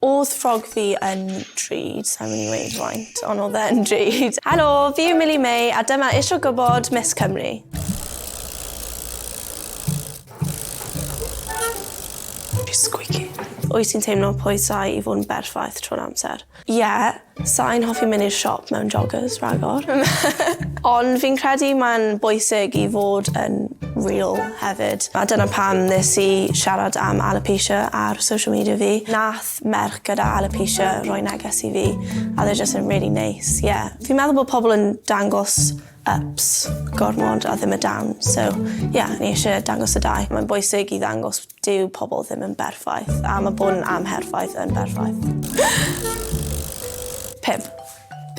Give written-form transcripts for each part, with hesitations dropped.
O'dd ffrog fi yn drud, sai'n myn' i weud faint, on' odd e yn drud. Helo, fi yw Milly May a dyma Isio Gwbod Miss Cymru. Squeaky. Wyt ti'n teimlo pwysau i fod yn berffaith trwy'r amser? Ie, sai'n hoffi mynd i'r siop mewn joggers ragor. Ond fi'n credu mae'n bwysig i fod yn real hefyd. A dyna pam nes i siarad am alopecia ar social media fi. Nath merch gyda alopecia roi neges i fi a oedd e jyst yn really neis, ie. Fi'n meddwl bod pobl yn dangos ups gormod a ddim y downs so ie, ni isie dangos y dau. Mae'n bwysig i ddangos Dyw pobl ddim yn berffaith, a ma' bod yn amherffaith yn berffaith. 5.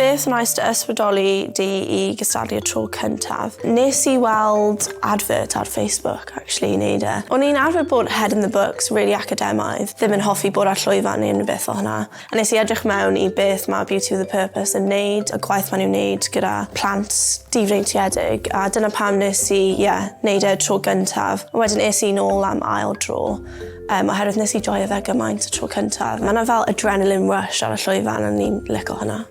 Beth wnaeth dy ysbrydoli di i gystadlu y tro cyntaf? Nes i weld advert ar Facebook actually i neud e. O'n i'n arfer bod head in the books, really academaidd, ddim yn hoffi bod ar llwyfan neu unrhyw beth fel hwnna. A nes i edrych mewn i beth mae Beauty with a Purpose yn neud, y gwaith maen nhw'n neud gyda plant difreintiedig, a dyna pam nes i, ie, yeah, neud e tro gyntaf. A wedyn es i nôl am ail dro, um, oherwydd nes i joio fe gymaint y tro cyntaf. Mae yna fel adrenaline rush ar y llwyfan a ni'n lico hwnna.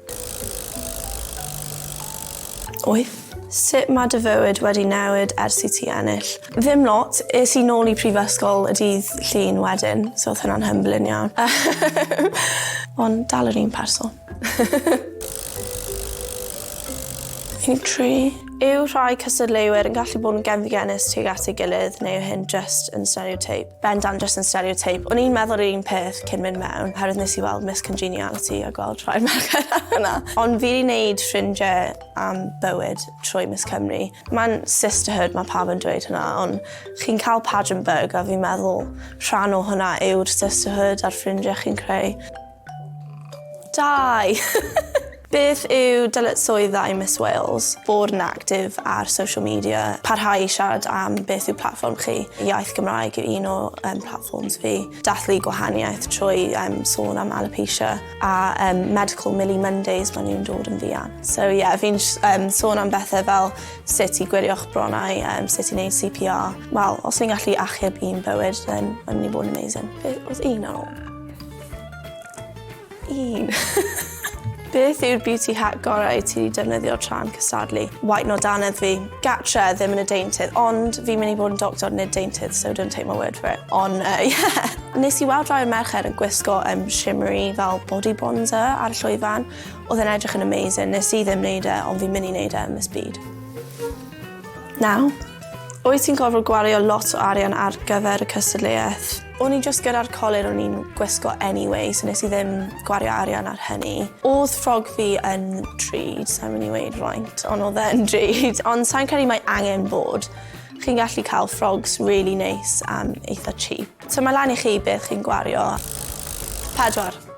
8. Sut mae dy fywyd wedi newid ers i ti ennill? Ddim lot. Es i nôl i prifysgol y dydd Llun wedyn, so oedd hynna'n humbling iawn. Ond dal yr un person. 13. Yw rhai cystadleuwyr yn gallu bod yn genfigennus tuag at ei gilydd neu yw hyn jyst yn stereoteip? Bendant jyst yn stereoteip. O'n i'n meddwl yr un peth cyn mynd mewn, oherwydd nes i weld Miss Congeniality a gweld rhai merched yna. Ond fi 'di neud ffrindiau am bywyd trwy Miss Cymru. Mae'n sisterhood, mae pawb yn dweud hwnna, ond chi'n cael pageant bug a fi'n meddwl rhan o hwnna yw'r sisterhood a'r ffrindiau chi'n creu. Dau! Beth yw dyletswyddau Miss Wales? Bod yn actif ar social media, parhau i siarad am beth yw platfform chi. Iaith Gymraeg yw un o um, platforms fi. Dathlu gwahaniaeth trwy um, sôn am alopecia. A um, Medical Millie Mondays maen nhw'n dod yn fuan. So ie, yeah, fi'n um, sôn am bethau fel sut i gwirio'ch bronnau, um, sut i wneud CPR. Wel, os ni'n gallu achub un bywyd, then mae'n mynd i bod yn amazing. Beth oedd un ar ôl? Un. Beth yw'r beauty hack gorau ti wedi defnyddio tra'n cystadlu? White no dannedd fi. Gatre ddim yn y deintydd, ond fi'n mynd i bod yn doctor nid deintydd, so don't take my word for it. Ond, uh, yeah. Nes i weld rhai o'r merched yn gwisgo um, shimmery fel body bronzer ar y llwyfan. Oedd e'n edrych yn amazing. Nes i ddim wneud e, ond fi'n mynd i wneud e yn Miss Byd. Naw. Wyt ti'n gorfod gwario lot o arian ar gyfer y cystadleuaeth? O'n i jyst gyda'r colur o'n i'n gwisgo anyway, so nes i ddim gwario arian ar hynny. Oedd ffrog fi yn drud, sai'n mynd i weud faint, ond oedd e'n drud. Ond sai'n credu mae angen bod. Chi'n gallu cael ffrogs really neis am eitha cheap. So mae lan i chi beth chi'n gwario. 4.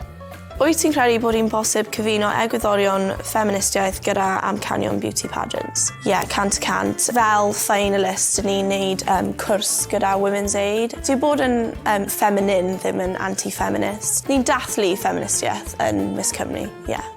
Wyt ti'n credu bod hi'n bosib cyfuno egwyddorion ffeministiaeth gyda amcanion beauty pageants? Ie, yeah, 100%. Fel finalist, dyn ni'n neud um, cwrs gyda Women's Aid. Dyw bod yn um, feminine ddim yn anti-feminist. Ni'n dathlu ffeministiaeth yn Miss Cymru, ie. Yeah.